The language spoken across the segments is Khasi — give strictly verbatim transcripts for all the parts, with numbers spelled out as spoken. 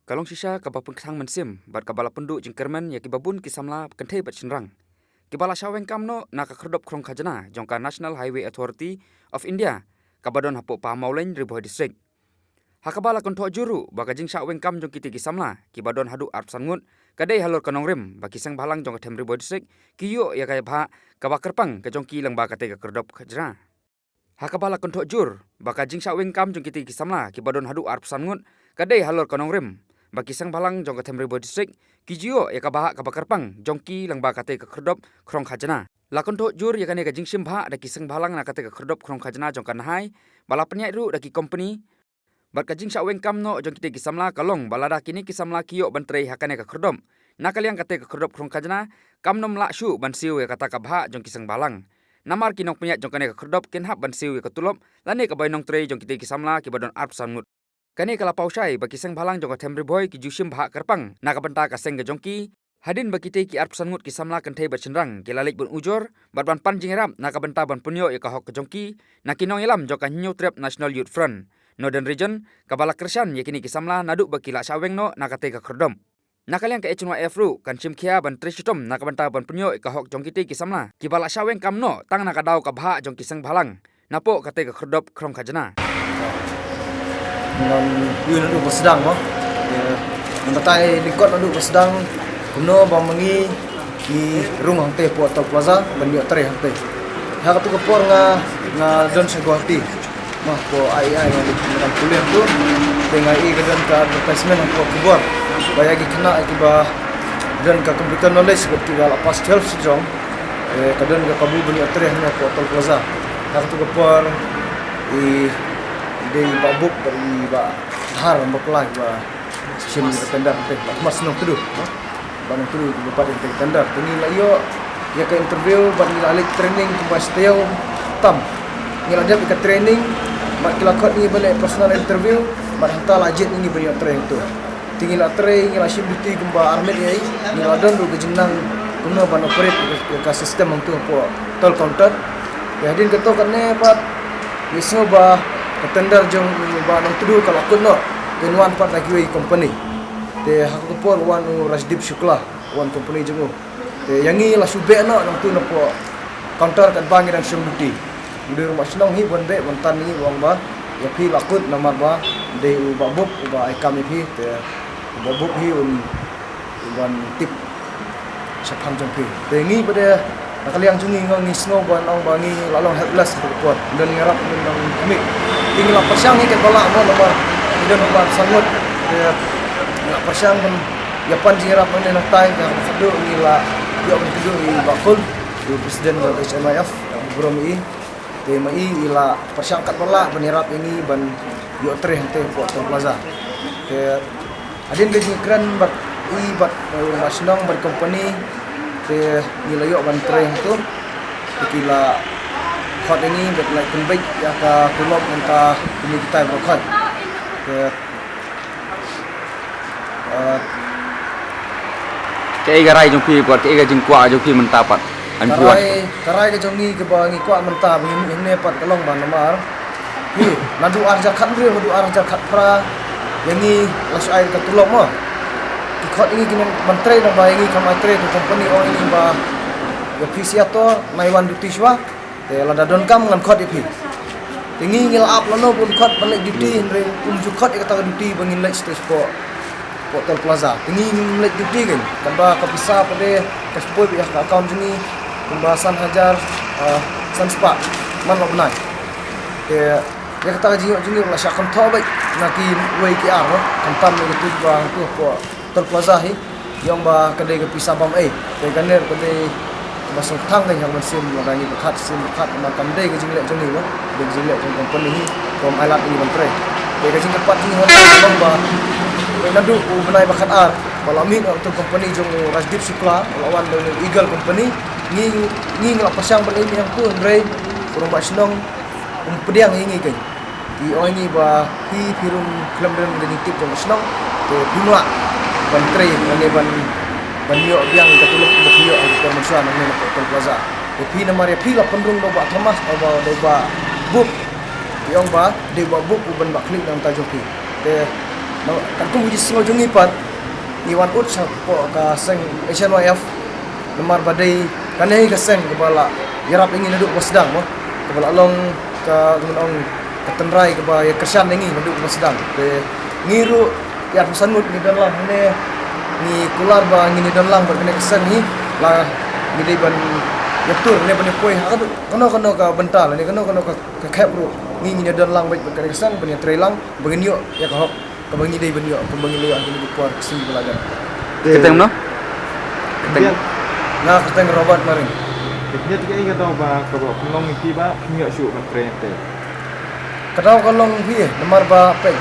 Ka long shisha kaba pynkthang mynsiem bad kaba la pynduh jingkyrmen ïa kiba bun ki samla kynthei bad shynrang kiba la shah weng kam noh na ka khyrdop khrong khajna jong ka National Highway Authority of India kaba don hapoh Pamawlein, Ri Bhoi District. Ha kaba la kynthoh jur ruh ba ka jingshah weng kam jong kitei ki samla kiba don haduh arphew san ngut ka dei halor ka nongrim ba ki seng bhalang jong ka Them Ri Bhoi District ki ïoh ïa ka bhah kaba kyrpang ka jong ki lyngba katei ka khyrdop khajna. Ha kaba la kynthoh jur ba ka jingshah weng kam jong kitei ki samla kiba don haduh arphew san ngut ka dei halor ka nongrim ba ki seng bhalang jong ka Them Ri Bhoi District ki ju ïoh ïa ka bhah kaba kyrpang jong ki lyngba katei ka khyrdop khrong khajna. La kynthoh jur ïa kane ka jingshim bhah da ki seng bhalang na katei ka khyrdop khrong khajna jong ka Nahai ba la pynïaid ruh da ki kompani. Bad ka jingshah weng kam noh jong kitei ki samla ka long ba lada kine ki samla ki ïoh ban trei ha kane ka khyrdop na ka liang katei ka khyrdop khrong khajna, kam nym lah shuh ban siew ïa kata ka bhah jong ki seng bhalang. Namar ki nongpynïaid jong kane ka khyrdop kin hap ban siew ïa ka tulop lane ka bai nongtrei jong kitei ki samla kiba don arphew san ngut. Kane ka la paw shai ba ki seng bhalang jong ka Them Ri Bhoi ki ju shim bhah kyrpang na ka bynta ka seng ka jong ki, hadien ba kitei ki arphew san ngut ki samla kynthei bad shynrang ki la leit ban ujor bad ban pan jingïarap na ka bynta ban pynïoh ïa ka hok ka jong ki na ki nongïalam jong ka Hynñiewtrep National Youth Front Northern Region kaba la kyrshan ïa kine ki samla naduh ba ki la shah weng noh na katei ka khyrdop. Na ka liang ka H N Y F ruh kan shim khia ban trei shitom na ka bynta ban pynïoh ïa ka hok jong kitei ki samla kiba la shah weng kam noh tang na ka daw ka bhah jong ki seng bhalang napoh katei ka khyrdop khrong khajna. Ngan ïoh naduh ba sdang mo. Ngan batai lyngkot naduh ba sdang kumno ba ma ngi ngi rung hangtei hapoh Toll Plaza ban ïoh trei hangtei. Ha katu ka por nga nga don sha Guwahati. Mo, hapoh I I I nga dei nga dang pule tu. Te nga ïohi ka don ka advertisement hapoh khubor ba ïa ki khynnah kiba don ka computer knowledge bad kiba la pass twelve sejong. Eh, ka don ka kabu ban ïoh trei hangne hapoh Toll Plaza. Ha katu ka por i dei i Bah Bup bad i Bah Dhar, ba pla ba shim ka tender te, Bah Thomas Nongtdu. Bah Nongtdu ba pat ïa ka tender. Te ngi la ïoh ïa ka interview bad ngi la leit training kumba shi taïew tam. Ngi la dep ïa ka training bad ki la khot ngi ban leh personal interview bad hangta la jied ngi ban ïoh trei hangtu. Te ngi la trei, ngi la shim duty kumba ar miet ïa i, ngi la don ruh ka jingnang kumno ban operate ïa ka system hangtu hapoh toll counter. Te hadien kato katne pat ngi sngew ba ka tender jong Bah Nongtdu ka la kut noh, kan wan pat da kiwei company. Te ha ka por wan u Rajdeep Shukla, wan company jong u. Te ïa ngi la shu beh noh nangtu napoh counter katba ngi dang shong duty. U dei u rangbah shnong hi ban beh ban tan ïa ngi, u ong ba ïa phi la kut namar ba dei u Bah Bup uba ai kam ïa phi, te u Bah Bup hi un, un ban tip shaphang jong phi. Te ngi pat de na ka liang jong ngi, ngi sngew ban ong ba ngi la long helpless ha ka por. Don ngi ïarap, don ngi khmih. Te ngi la pyrshang hi katba lah mo, namar ngi don ba san ngut. Te ngi la pyrshang ban ïa pan jingïarap nangne nangtai, ka ba khatduh ngi la ïoh ban kynduh ïa i Bah Kul, i president jong H N Y F, burom ïa i. Te ma i i la pyrshang katba lah ban ïarap ïa ngi ban ïoh trei hangtei hapoh Toll Plaza. Te hadien ka jingkren bad i bad, eh, u rangbah shnong bad company, te ngi la ïoh ban trei hangtu. Te ki la khot ïa ngi bad la pynbeit ïa ka tulop mynta kine ki tai baroh khoit. Te Ah, kaei ka rai jong phi pat, kaei ka jingkwah jong phi mynta pat? An phi wan. Ka rai, ka rai ka jong ngi kaba ngi kwah mynta ba ngi mih hangne pat ka long ba namar phi naduh ar hajar khathynriew haduh ar hajar khatphra ïa ngi la shu ai ka tulop mo. Ki khot ïa ngi ki nang ban trei, nang ba ïa ngi kam ai trei, ka company ong ïa ngi ba ïa phi sha to nai wan duty shuwa. Te lada donkam ngan khot ïa phi. Te ngi ngi la ap lano ban khot ban leit duty, hynrei um ju khot ïa kata ka duty ba ngin leit sha to shapoh, shapoh Toll Plaza. Te ngi ngim leit duty kein. Katba ka pisa pat de ka shipoi beit ha ka account jong ngi kumba san hajar, ah, san spah man la u bnai. Te ïa kata ka jingïoh jingïoh la shah kynthoh beit na kiwei ki ar, khamtam ïa kitu ba hangtu hapoh Toll Plaza hi, ïa ong ba ka dei ka pisa bam ei. Te kane ka dei kaba sngewthuh kein ha ka mynsiem, lada ngi pyrkhat sien pyrkhat, namar kam dei ka jingleh jong ngi mo, dei ka jingleh jong company hi, kam ai lad ïa ngi ban trei. Te ka jingkyrpad jong ngi hangta ka long ba, te naduh u bnai ba khatar ba la mih na utu company jong u Rajdeep Shukla, ba la wan da u Eagle Company, ngi, ngi ngi la pyrshang ban leit mih hangtu, hynrei u rangbah shnong um pdiang ïa ngi kein. Ki ong ïa ngi ba phi, phi ruh khlem don ka jingtip jong ka shnong, te phim lah ban trei lane ban, ban ïoh biang ka tulop ba phi ïoh ha ka por mynshuwa nangne na Toll Plaza. Te phi, namar ïa phi la pynrung da u Bah Thomas, da u Bah, da u Bah Bup. Ki ong ba dei u Bah Bup u ban bah khlieh na ka bynta jong phi. Te Katkum ka jingsngew jong ngi pat, ngi wan ud shapoh ka seng H N Y F, namar ba dei kane ka seng kaba la ïarap ïa ngi naduh ba sdang mo, kaba la long ka, kumno ong, ka tynrai kaba ïa kyrshan ïa ngi naduh ba sdang. Te ngi ruh ki arphew san ngut ngi don lang hangne, ngi kular ba ngin ïa don lang bad kane ka seng hi, la ngi dei ban ïatur ne ban ïapoi ha kano kano ka bynta lane kano kano ka khep ruh, ngi ngin ïa don lang bad kane ka seng ban ïatrei lang ba ngin ïoh ïa ka hok kaba ngi dei ban ïoh, kaba ngi la ïoh ha kine ki por ki sngi ba la dep. Kyrteng mano? Kyrteng. Nga kyrteng Robert Maring. Te phi ïa tip kaei ka daw ba kaba pynlong ïa phi ba phim ïoh shuh ban trei hangtei? Ka daw ka long phi namar ba peit,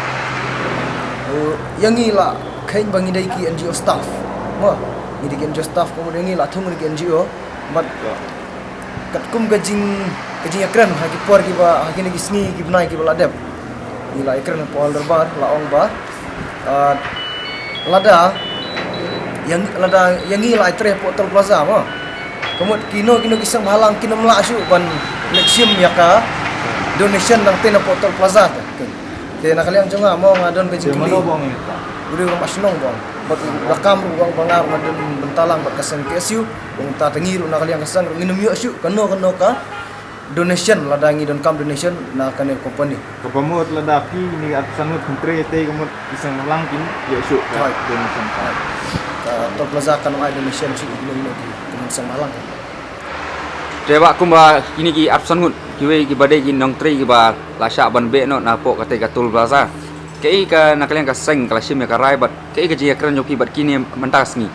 ïa ngi la kheiñ ba ngi dei ki N G O staff. Mo, ngi dei ki N G O staff, kumno ïa ngi la thung ngi dei ki N G O. Bad katkum ka jing, ka jingïakren ha ki por kiba, ha kine ki sngi ki bnai kiba la dep, ngi la ïakren hapoh Hall Dorbar, la ong ba, ah, lada ïa, lada ïa ngi la ïatrei hapoh Toll Plaza mo, ka mut kino kino ki seng bhalang kin ym lah shuh ban leit shim ïa ka donation nangtei napoh Toll Plaza te. Te na ka liang jong nga mo, nga don ka jingkylli. U dei u rangbah shnong bad u da kam ruh ba nga ruh nga don bynta lang bad ka seng K S U. Ong ta, te ngi ruh na ka liang ka seng ruh ngin ym ïoh shuh kano kano ka donation lada ngi donkam donation na kane ka company. Kaba mut lada phi ne arphew san ngut phin trei tei, ka mut ki seng bhalang kin ïoh shuh ka donation. Ka Toll Plaza kan ym ai donation shuh ïa kine ki seng bhalang. Te ba kumba kine ki arphew san ngut kiwei kiba dei ki nongtrei kiba la shah ban beh noh napoh katei ka Toll Plaza, kaei ka na ka liang ka seng ka la shim ïa ka rai bad kaei ka jingïakren jong phi bad kine mynta ka sngi?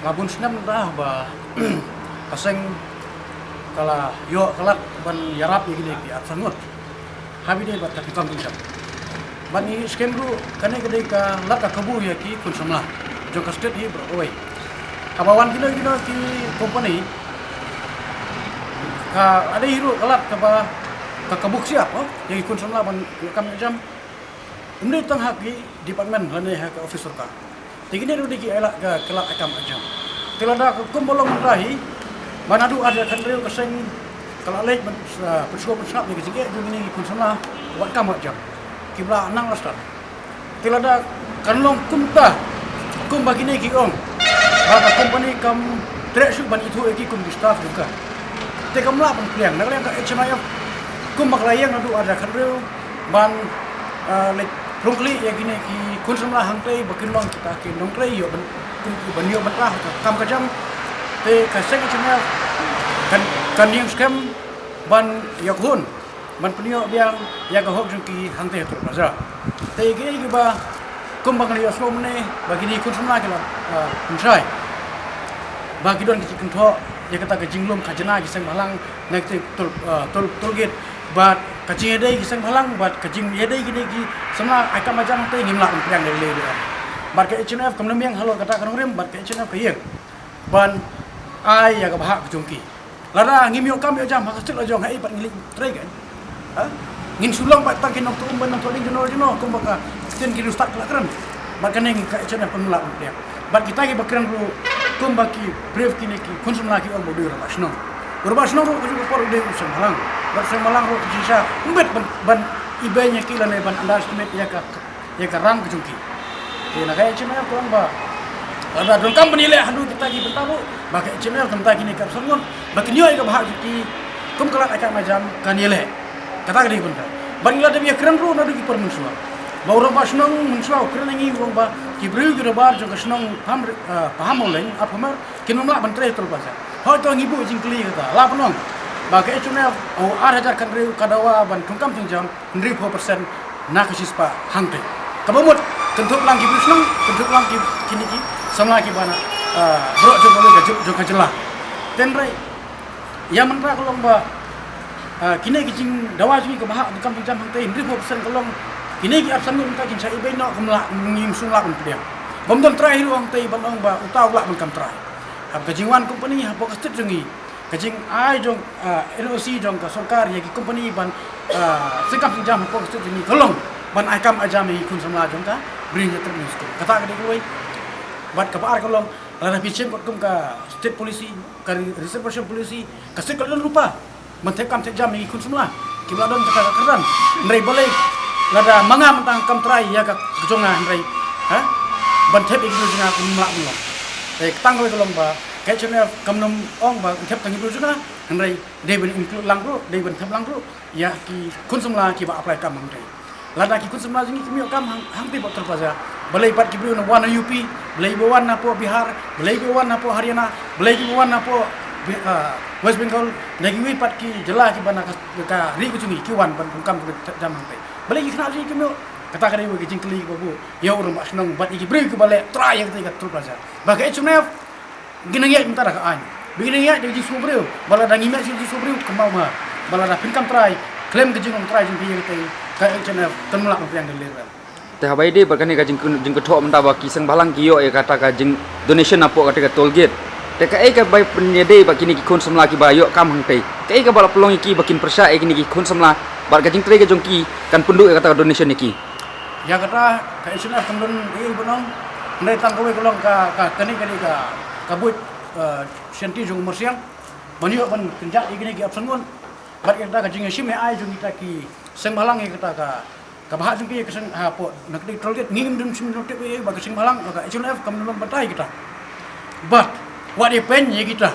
Nga bun snem dah ba ka seng ka la ïoh ka lad ban ïarap ïa kine ki arphew san ngut ha bynta bad ka kam kam jam. Bad ngi skhem ruh kane ka dei ka lad ka kabu ïa ki khun samla jong ka state hi baroh kawei. Haba wan kino kino ki company, ka dei ruh ka lad kaba ka kabu ksiar ïa ki khun samla ban ïoh kam ïoh jam. Ym dei tang ha ki department lane ha ka office sorkar. Te kine ruh dei ki ai lad ka, ka lad ai kam ai jam. Te lada ka kum ba long mynta hi, ba naduh ar hajar khathynriew ka seng ka la leit ban, ah, pynsngew pynsngap ïa ka jingeh jong kine ki khun samla wat kam wat jam. Ki ba la nang la stad. Te lada kan long kumta, kumba kine ki ong ba ka company kam treh shuh ban ithuh ïa ki kum ki staff jong ka, te kam lah ban pdiang. Na ka liang ka H N Y F kumba ka la ïeng naduh ar hajar khathynriew ban, ah, leit rung khlieh ïa kine ki khun samla hangtei ba kin long kita ki nongtrei ïoh ban, kin, ban ïoh bynta ha ka kam ka jam. Te ka seng H N Y F kan, kan ïeng skhem ban ïoh khun ban pynïoh biang ïa ka hok jong ki hangtei ha Toll Plaza. Te kiei kiba kumba nga la ïohsngew mynne ba kine ki khun samla ki la, ah, pynshai ba ki don ki jingkynthoh ïa kata ka jinglum khajna ki seng bhalang na kata toll, ah, toll, toll gate. Bad ka jingïadei ki seng bhalang bad ka jingïadei kine ki samla ai kam ai jam hangtei ngim lah ban pdiang lei lei ruh. Bad ka H N Y F kam nym ïeng halor kata ka nongrim, bad ka H N Y F ka ïeng ban ai ïa ka bhah ka jong ki. Lada ngim ïoh kam ïoh jam ha ka state la jong, haei pat ngin leit trei kein? Ha? Ngin shu long pat tang ki nongtuh um bad nongtuh ding jong no jong no kumba ka ktien ki riewstad ki la kren. Bad kane ka H N Y F kam lah ban pdiang. Bad kita kiba kren ruh kumba ki briew kine ki khun samla ki ong ba u dei u rangbah shnong. U rangbah shnong ruh ka juh ka por u dei u seng bhalang. Bad seng bhalang ruh ki shisha ym bit ban, ban ibeiñ ïa ki lane ban underestimate ïa ka, ïa ka rang ka jong ki. Te na ka H N Y F ka ong ba lada donkam ban ïaleh haduh kita ki bynta ruh, ba ka H N Y F ka bynta kine ki arphew san ngut ba kin ïoh ïa ka bhah jong ki kum ka lad ai kam ai jam kan ïaleh. Kata ka dei ka bynta. Bad ngi la dep ïakren ruh naduh ki por mynshuwa ba u rangbah shnong mynshuwa u kren ïa ngi, u ong ba ki briew ki dorbar jong ka shnong Paham, ah, Pahammawlein, Upper Hmar, kin ym lah ban trei ha Toll Plaza. Hooid, to ngi buh jingkylli kata, la pynlong ba ka H N Y F ha u ar hajar khathynriew ka dawa ban thungkam thungjam hynriewphew percent na ka shispah hangtei. Kaba mut kynthup lang ki briew shnong, kynthup lang ki, kine ki samla kiba na, ah, baroh jong ka, jong ka jylla. Hynrei ïa mynta ka long ba, ah, kine ki jingdawa jong ngi kaba hap ban thungkam thungjam hangtei hynriewphew percent ka long kine ki arphew san ngut mynta kin shah ibeiñ noh, kam lah, ngim shym lah ban pdiang. Bym don trai hi ruh hangtei ban ong ba uta u lah ban kam trai. Haba ka jingwan company hapoh ka state jong ngi, ka jingai jong, ah, N O C jong ka sorkar ïa ki company ban, ah, seng kam seng jam hapoh ka state jong ngi ka long ban ai kam ai jam ïa ki khun samla jong ka Bri Hynñiewtrep Nongïalam Skum. Kata ka dei kawei. Bad kaba ar ka long, lada phi shem katkum ka state policy, ka reservation policy, ka state ka la don lypa ban thep kam thep jam ïa ki khun samla kiba la don kata ka kyrdan. Hynrei balei Lada ma nga mynta kam trai ïa ka jong nga hynrei, ha, ban thep ïa ki briew jong nga kam lah ban long. Te tang kawei ka long ba ka H N F kam nym ong ba thep tang ki briew jong nga, hynrei dei ban include lang ruh, dei ban thep lang ruh ïa ki khun samla kiba apply kam hangtei. Lada ki khun samla jong ngi kim ïoh kam hang, hangtei bad Tripura, balei pat ki briew na wan na U P, balei ba wan na poh Bihar, balei ba wan na poh Haryana, balei ba wan na poh Bi-, ah, West Bengal, na kiwei pat ki jylla kiba na ka, ka ri ka jong ngi ki wan ban pyndonkam ka jam hangtei. Balei ki khynnah jong ngi kim ïoh? Kata ka dei ka jingkylli kaba buh ïa u rangbah shnong bad ïa ki briew kiba leh trai ïa katei ka Tripura. Ba ka H N F ngi nang ïaid mynta da ka aiñ. Ba ngi nang ïaid da ka jingsngewbha briew. Ba lada ngi mih sha ka jingsngewbha briew, kynmaw ma, ba lada phin kam trai, khlem ka jinglong trai jong phi ïa katei, ka H N F kan ym lah ban pdiang da lei ruh. Te haba ïadei bad kane ka jing, jingkynthoh mynta ba ki seng bhalang ki ïoh ïa kata ka jing donation napoh kata ka toll gate. Te kaei kaba pynïadei bad kine ki khun samla kiba ïoh kam hangtei? Kaei kaba la pynlong ïa ki ba kin pyrshah ïa kine ki khun samla bad ka jingtrei ka jong ki kan pynduh ïa kata ka donation ïa ki? Ïa kata ka H N F kam don ei ban ong. Hynrei tang kawei ka long ka, ka, kane, kane ka, ka buit, eh, shanti jong u Myrsiang ban ïoh ban kynjat ïa kine ki option ngut. Bad ïa kata ka jingïashim ïa ai jong kita ki seng bhalang ïa kata ka, ka bhah jong ki ïa ka seng hapoh na kata ka toll gate, ngim don shim, don tip ïa ba ka seng bhalang, ka H N F kam don ban batai kita. Bad wat ïa pyn ïa kita.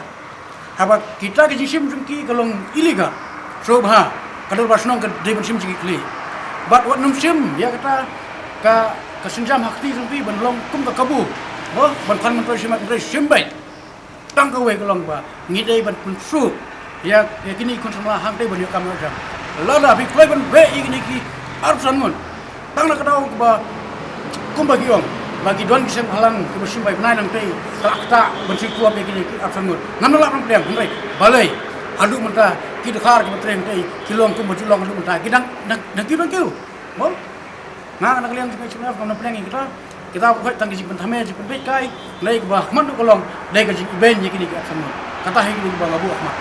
Haba kita ka jingshim jong ki ka long illegal, sngewbha ka dorbar shnong ka dei ban shim jong ki khlieh. Bad wat nym shim ïa kata ka, ka sienjam ha kti jong ki ban long kum ka kabu, mo, ban pan myntoi shim, myntoi shim beit. Tang kawei ka long ba ngi dei ban pynsuk ïa, ïa kine ki khun samla hangtei ban ïoh kam ïoh jam. Lada phi kloi ban beh ïa kine ki arphew san ngut, tang na ka daw kaba kumba ki ong ba ki don ki seng bhalang kiba shim bai bnai nangtei, ka lah kata ban shu kuap ïa kine ki arphew san ngut. Ngam lah ban pdiang, hynrei balei haduh mynta ki dkhar kiba trei hangtei ki long kumba ju long haduh mynta, ki dang, dang, dang kiew, dang kiew, mo? Nga na ka liang jong ka H N F ngam pdiang ïa kita. Kita ba khot tang ka jingpynthame, jingpynbeit kai, hynrei kaba khmat ruh ka long dei ka jingibeiñ ïa kine ki arphew san ngut. Kata hi kine kiba nga buh khmat.